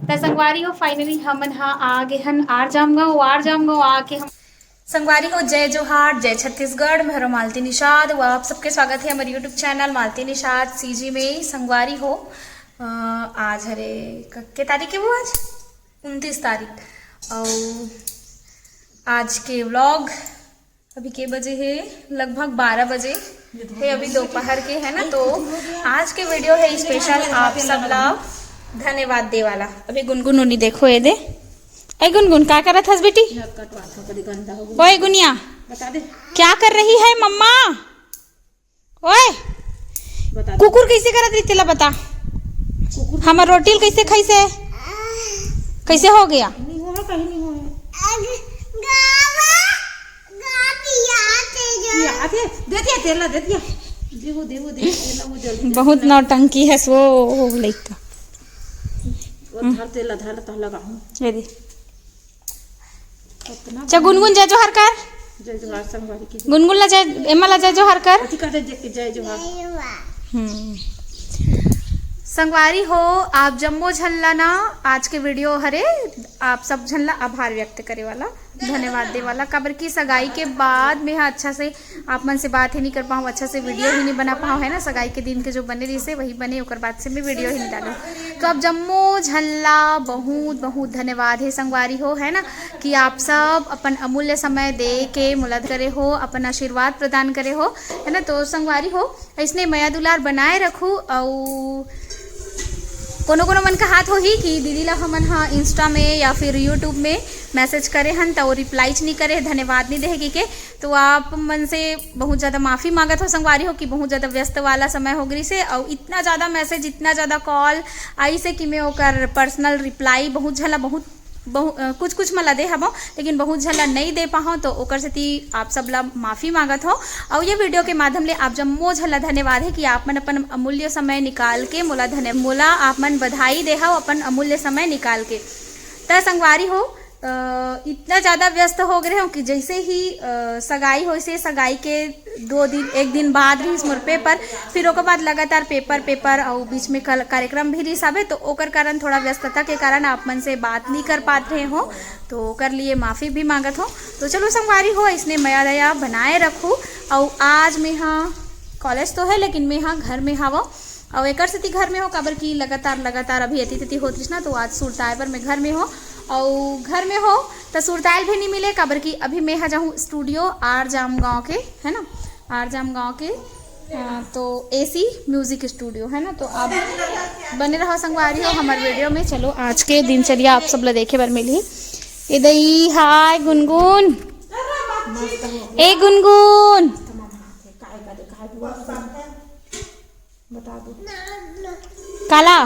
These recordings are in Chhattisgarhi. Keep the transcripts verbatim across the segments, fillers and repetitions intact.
त संगवारी हो, finally हमन ह आ गे हन आर जामगांव। आर जामगांव आके हम, संगवारी हो, जय जोहार, जय छत्तीसगढ़, मैं हरो मालती निषाद। वो आप सबके स्वागत है हमारे YouTube channel Malti Nishad CG में। संगवारी हो, अ, आज हरे क-, के तारीख है वो? आज उनतीस तारीख। और आज के vlog अभी के बजे हे? लगभग बारह बजे हे, अभी दोपहर के, है ना। तो आज के video हे special आप सब ला धन्यवाद दे वाला। अभी गुनगुन उनी देखो, ये दे। ए गुनगुन, का करत हस बेटी? ओए गुनिया, क्या कर रही है मम्मा? ओए, कुकुर कैसे करत रही, तेला बता। हमर रोटी ल कैसे खाइसे? कैसे हो गया? दे दिया, तेला दे दिया। दे वो, दे वो, दे वो, तेला वो जल्दी। बहुत नौटंकी है सो लइका। वो धर, तेला धर, तह लगाऊं। ये दे। च गुनगुन जय जोहार कर। जय जोहार संगवारी की। गुनगुन ला जय, एमा ला जय जोहार कर। अति कर दे, जय, जय जोहार। हम्म। संगवारी हो, आप जम्मो झन ला ना आज के video हरे, आप सब झन ला आभार व्यक्त करे वाला, धन्यवाद दे वाला, काबर कि सगाई के बाद में हा अच्छा से आप मन से बात ही नहीं कर पाऊँ, अच्छा से video ही नहीं बना पाऊँ, है ना। सगाई के दिन के जो बने रहिसे वही बने, ओकर बाद से मैं video ही नहीं डालूँ। तो आप जम्मो झन ला बहुत बहुत धन्यवाद हे संगवारी हो, है ना, कि आप सब अपन अमूल्य समय दे के मोला करे हो, अपन आशीर्वाद प्रदान करे हो, है ना। तो संगवारी हो, ऐसने मया दुलार बनाए रखू। अउ कोनो कोनो मन कहात होही कि दीदी ला हमन हा Insta में या फिर YouTube में message करे हन, त वो replies नहीं करे, धन्यवाद नहीं देहे कि के। तो आप मन से बहुत ज़्यादा माफ़ी मांगत हो संगवारी हो कि बहुत ज़्यादा व्यस्त वाला समय हो गई से, और इतना ज़्यादा message, इतना ज़्यादा call आई से कि मैं ओकर personal reply बहुत झला, बहुत बहु-, अ, कुछ कुछ मन ला दे हवं, लेकिन बहुत झन ला नहीं दे पाहव, तो ओकर सेती आप सब ला माफ़ी मांगत हो। और ये video के माध्यम ले आप जम्मो झन ला धन्यवाद है कि आप मन अपन अमूल्य समय निकाल के मोला धन्य-, मोला आप मन बधाई दे हव अपन अमूल्य समय निकाल के। त संगवारी हो, अ, इतना ज़्यादा व्यस्त हो गए हो कि जैसे ही, अ, सगाई होइसे, सगाई के दो दिन, एक दिन बाद रहिस मोर paper, फिर ओकर बाद लगातार paper, paper और बीच में कल-, कार्यक्रम भी रहिस हवे, तो ओकर कारण थोड़ा व्यस्तता के कारण आप मन से बात नहीं कर पात रहे हो, तो ओकर लिए माफ़ी भी मांगत हो। तो चलो संगवारी हो, इसने मया दया बनाए रखू। और आज मैं हाँ college तो है, लेकिन मैं हाँ घर में हवो, और एकर सेती घर में हो, काबर कि लगातार, लगातार अभी एती तेती होत रहिस ना, तो आज सुरताए बर मैं घर में हो, और घर में हो त सुरताए ल भी नहीं मिले, काबर कि अभी मैं हा जाहूँ studio आर जाम गाँव के, है ना, आर जाम गाँव के, अ, तो एसी music studio, है ना। तो आप बने रहो संगवारी हो हमर video में। चलो आज के दिनचर्या आप सब ला देखे बर मिलही। ए दई, हाय गुनगुन, ए गुनगुन। बता दो। काला?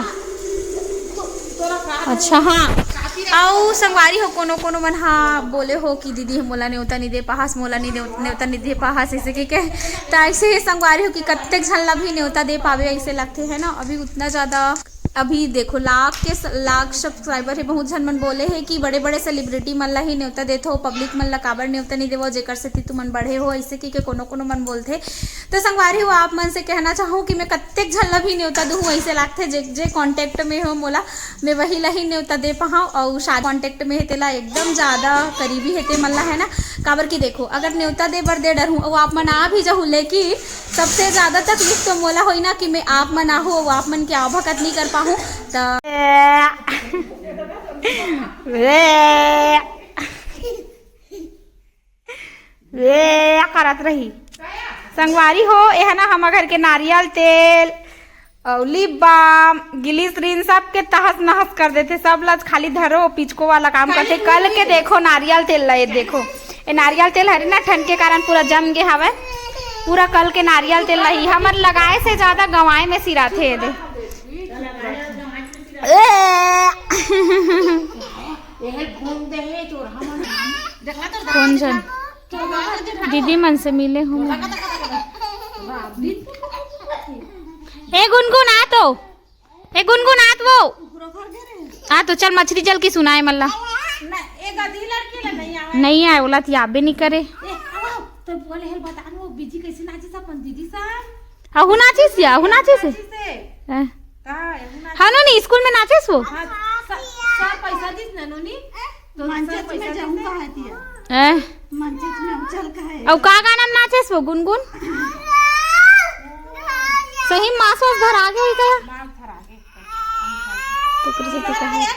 अच्छा, हाँ। अउ संगवारी हो, कोनो कोनो मन हा बोले हो कि दीदी मोला नेवता नहीं दे पाहस, मोला नहीं दे, नेवता नहीं दे पाहस, ऐसे कि कह। त ऐसे ही संगवारी हो कि कत्तेक झन ला भी नेवता दे पावे, ऐसे लगथे, है ना। अभी उतना ज़्यादा, अभी देखो, लाख के स-, लाख subscriber है, बहुत झन मन बोले है कि बड़े बड़े celebrity मन ला ही नेवता देथो, public मन ला काबर नेवता नहीं देवो, जेकर सेती तुमन बढ़े हो, ऐसे कि के कोनो कोनो मन बोलथे। तो संगवारी हो, आप मन से कहना चाहूँ कि मैं कत्तेक झन ला भी नेवता दूँ, ऐसे लागथे जे, जे contact में हो मोला, मैं वही ला ही नेवता दे पाहूँ। और शायद contact में है तेला एकदम ज़्यादा करीबी है ते मन ला, है ना। काबर कि देखो, अगर नेवता दे बर दे डरहूँ और आप मन आ भी जाहू, लेकिन सबसे ज़्यादा तकलीफ तो मोला होई ना कि मैं आप मन आहू और आप मन के आवभगत नहीं कर पाहूँ। तो ए करत रही। संगवारी हो, एह ना हमर घर के नारियल तेल अउ lip balm, glycerin सब के तहस नहस कर देथे। सब ला खाली धरो पिचको वाला काम करथे। कल के देखो नारियल तेल ला, ये देखो, ये नारियल तेल हरे ना, ठंड के कारण पूरा जम गे हवय। पूरा कल के नारियल तेल ला ही हमर लगाए से ज्यादा गंवाए में सिराथे। ये दे। कोन झन? दीदी मन से मिले हूँ मैं। ए गुनगुन, आ तो। ए गुनगुन, आ तो। आ तो चल, मछली जल की सुनाए मल्ला। नहीं आए, ओला तो याबे नहीं करे। तो बोले, हेल बता, वो बीजी कैसे नाचिस अपन दीदी सा? अहू नाचिस या, अहू नाचिस है? हैं? हाँ, नहीं, स्कूल में नाचिस वो? हाँ, स-, ननोनी, तो मंचच में जाऊं कहा दिया। हैं? मंचच में हम चल कहा है। अब का गाना में नाचेस वो गुनगुन? सही मासोस धर आगे ही का? तो कृषि का है।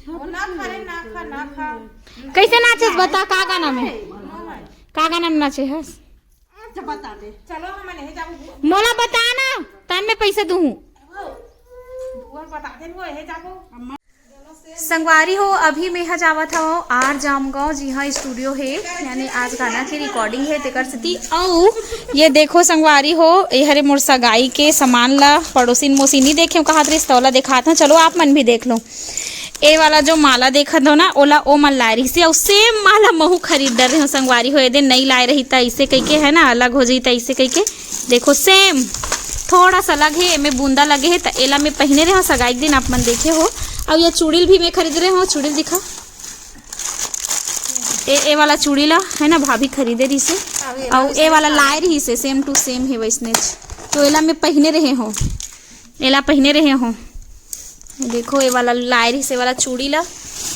वो ना खा रे, ना खा, ना खा। कैसे नाचेस बता, का गाना में? का गाना में नाचे हस? अच्छा, बता दे। चलो, हम नहीं जाबो। मोला बता ना, तब मैं पैसे दूँ। बुआ बता दे, वो यही जाबो। संगवारी हो, अभी मैं ह जावत हव आर जामगांव, जी हाँ, स्टूडियो हे, यानी आज गाना के रिकॉर्डिंग हे, तेकर सेती। अउ ये देखो संगवारी हो, ये हरे मोर सगाई के सामान ला, पड़ोसिन मोसी नी देखे, कहत रहिस, त ओला देखात हव। चलो, आप मन भी देख लो। ए वाला जो माला देखत हो ना, ओला ओ मन लाए रहिस हे, अउ सेम माला महू खरीद डरे हो संगवारी हो। एदे नई लाए रही त इसे कहिके, है ना, अलग हो जाई त इसे कहिके। देखो, सेम, थोड़ा सा अलग हे, एमे बूंदा लगे हे, त एला मैं पहिने रहे हो सगाई के दिन, आप मन देखे हो। अउ ये चूड़ील भी मैं खरीद रहे हो, चूड़ील दिखा। ए, ए वाला चूड़ी ला, है ना, भाभी खरीदे रहिस हे, अउ ए वाला लाए रहिस हे, same to same हे वैसनेच। तो एला मैं पहिने रहे हो। एला पहिने रहे हो। देखो, ए वाला लाए रहिस, ए वाला चूड़ी ला।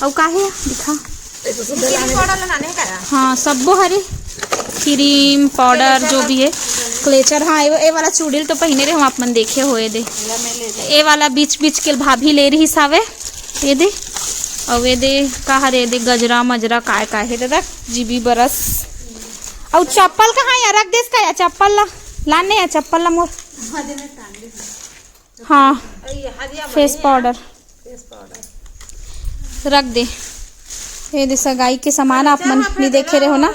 अउ का हे? दिखा। क्रीम पाउडर ला नाने का? हाँ, सब्बो हरे। क्रीम पाउडर जो भी हे। क्लेचर, हाँ, ए, ए वाला चूड़ी ल तो पहिने रहे हो, आप मन देखे हो, एदे। ए वाला बीच बीच के भाभी ले रहिस हावे, एदे। अउ एदे का हरे, एदे गजरा मजरा काय काय हे दादा, जीबी बरस। अउ चप्पल कहाँ या रख देस का या चप्पल ला? लाने या चप्पल ला मोर। हाँ, फेस पाउडर रख दे। एदे सगाई के सामान आप मन नी देखे रहे हो ना।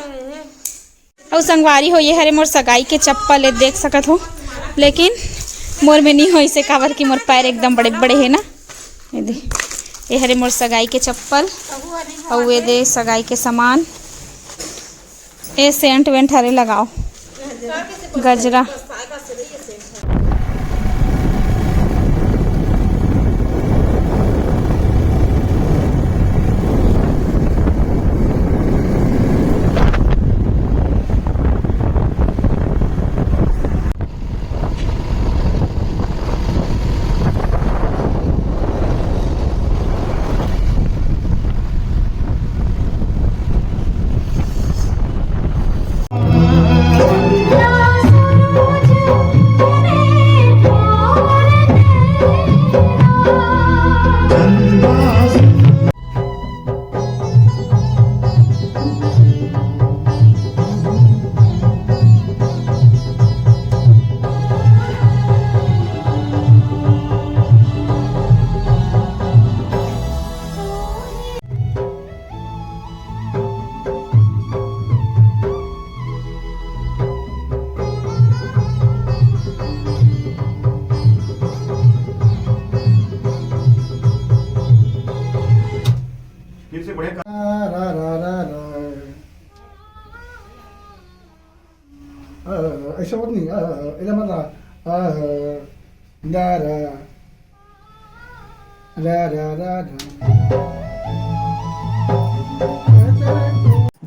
अउ संगवारी हो, ये हरे मोर सगाई के चप्पल, ए देख सकत हो, लेकिन मोर में नी हो इसे, काबर कि मोर पैर एकदम बड़े बड़े हे ना। एदे, ये हरे मोर सगाई के चप्पल, अउ एदे सगाई के सामान। ए सेंट वेंट हरे लगाओ, गजरा। फिर से बढ़िया। रा, रा, रा, रा। अ, ऐसा होत नहीं। अ, अ, एला मत ला। अ, रा, रा। रा, रा, रा, रा।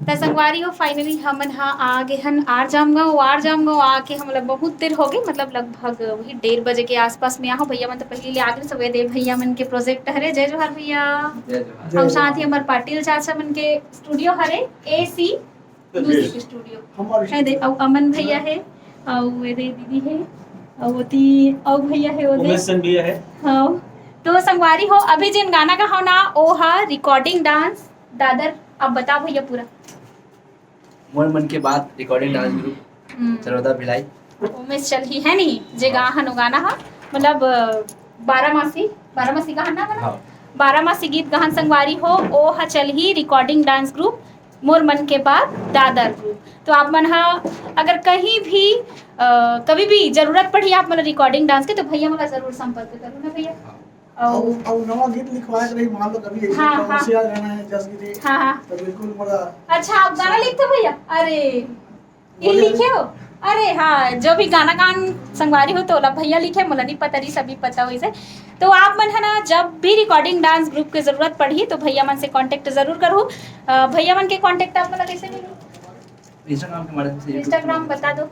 त संगवारी हो, finally हमन ह आ गे हन आर जामगांव। आर जामगांव आके हमला बहुत देर हो गए, मतलब लगभग वही डेढ़ बजे के आसपास में आहो। भैया मन तो पहले ले आ गए, सब ये दे भैया मन के प्रोजेक्ट हरे। जय जोहार भैया। जय जोहार। अउ साथ ही हमर पाटिल चाचा मन के स्टूडियो हरे, एसी म्यूजिक स्टूडियो। हमारे है दे, अउ अमन भैया है, अउ ये दे दीदी है, अउ ओती अउ भैया है, वो दे। उमेश सिंह भैया है। हाँ। तो संगवारी हो, अभी जिन गाना गाहव ना, ओ हा रिकॉर्डिंग डांस दादर। अब बताओ भैया पूरा। मोर मन के बात रिकॉर्डिंग डांस ग्रुप, हम्म। चरौदा भिलाई। उमेश चलही है नी, जे हाँ। गा हन ओ गाना हा, मतलब, अ, बारामासी, बारामासी गाहन ना बना? हाँ। बारामासी गीत गाहन संगवारी हो, ओ हा चलही रिकॉर्डिंग डांस ग्रुप, मोर मन के बात दादर ग्रुप। तो आप मन हा अगर कहीं भी, अ, कभी भी जरूरत पड़ी आप मन रिकॉर्डिंग डांस के, तो भैया मन ला जरूर संपर्क करो ना भैया। हाँ। अउ अउ, अउ नवा गीत लिखवाए के रही, मान लो कभी ऐसे हाँ, हाँ। कमर्शियल गाना है, जस की जी, हाँ, हाँ। तो बिल्कुल मोला अच्छा, आप गाना लिखते हो भैया? अरे, ये बोले लिखे हो? अरे हाँ, जो भी गाना गान संगवारी हो तो ओला भैया लिखे, मोला नहीं पता रही, सभी पता हो इसे। तो आप मन है ना, जब भी रिकॉर्डिंग डांस ग्रुप के जरूरत पड़ही तो भैया मन से कॉन्टेक्ट जरूर करहू। अ, भैया मन के कॉन्टेक्ट आप मन ला कैसे मिलू? Instagram के माध्यम से, YouTube के Instagram माध्यम से। बता दो,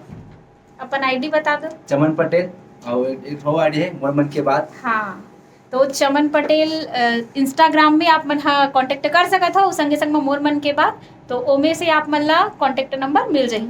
अपन आईडी बता दो। चमन पटेल, और एक, एक ठो आईडी है, मोर मन के बात। हाँ, तो चमन पटेल, अ, Instagram में आप मन ह contact कर सकत हो, संगे संग म मोर मन के बात, तो ओमे से आप मन ला contact number मिल जाही।